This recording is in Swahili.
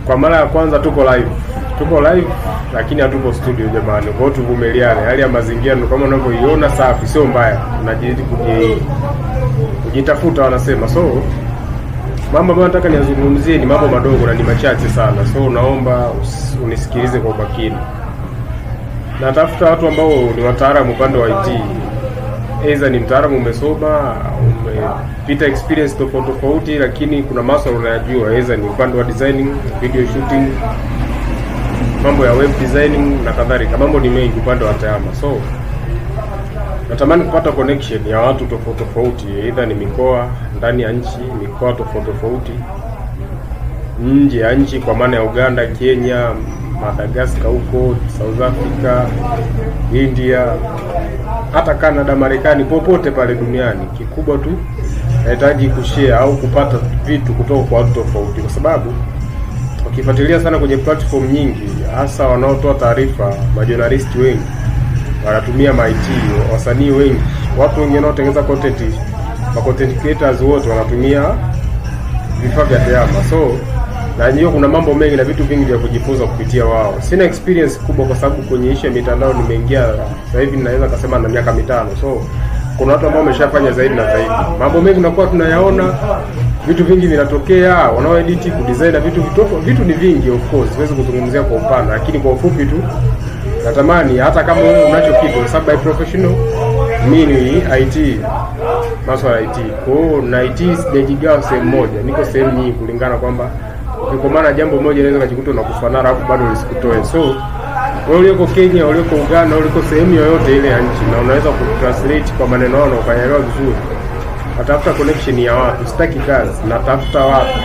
Kwa mara ya kwanza tuko live, tuko live lakini hatupo studio jamani. Kwa hiyo tuvumiliane, hali ya mazingira ndio kama unavyoiona, safi, sio mbaya, tunajaribu kujitafuta wanasema. So mambo ambayo nataka niyazungumzie ni mambo madogo na ni machache sana, so naomba unisikilize kwa umakini. Natafuta watu ambao ni wataalamu upande wa IT, aidha ni mtaalamu umesoma, umepita experience tofauti tofauti, lakini kuna masuala unayajua, aidha ni upande wa designing, video shooting, mambo ya web designing na kadhalika. Mambo ni mengi upande wa tehama, so natamani kupata connection ya watu tofauti tofauti, aidha ni mikoa ndani ya nchi, mikoa tofauti tofauti nje ya nchi, kwa maana ya Uganda, Kenya, Madagascar huko South Africa, India, hata Canada, Marekani, popote pale duniani. Kikubwa tu nahitaji kushare au kupata vitu kutoka kwa watu tofauti, kwa sababu ukifuatilia sana kwenye platform nyingi, hasa wanaotoa taarifa, majournalist wengi wanatumia ma-IT, wasanii wengi, watu wengi wanaotengeneza content, ma content creators wote wanatumia vifaa vya tehama. So na hiyo kuna mambo mengi na vitu vingi vya kujifunza kupitia wao. Sina experience kubwa kwa sababu kwenye issue ya mitandao nimeingia sasa hivi naweza kusema na miaka 5. So kuna watu ambao wameshafanya zaidi na zaidi. Mambo mengi tunakuwa tunayaona, vitu vingi vinatokea, wanaoedit, kudesign na vitu vitoko, vitu ni vingi of course, siwezi kuzungumzia kwa upana, lakini kwa ufupi tu natamani hata kama wewe unacho kitu, kwa sababu by professional mimi ni IT, masuala ya IT. Kwa hiyo na IT sijajigawa sehemu moja, niko sehemu nyingi kulingana kwamba ukikomana jambo moja inaweza kujikuta unakufa alafu bado lisikutoe. So wewe ulioko Kenya, ulioko Uganda, ulioko sehemu yoyote ile ya nchi na unaweza kutranslate kwa maneno yao na ukaelewa vizuri. Natafuta connection ya watu, sitaki kazi, natafuta watu.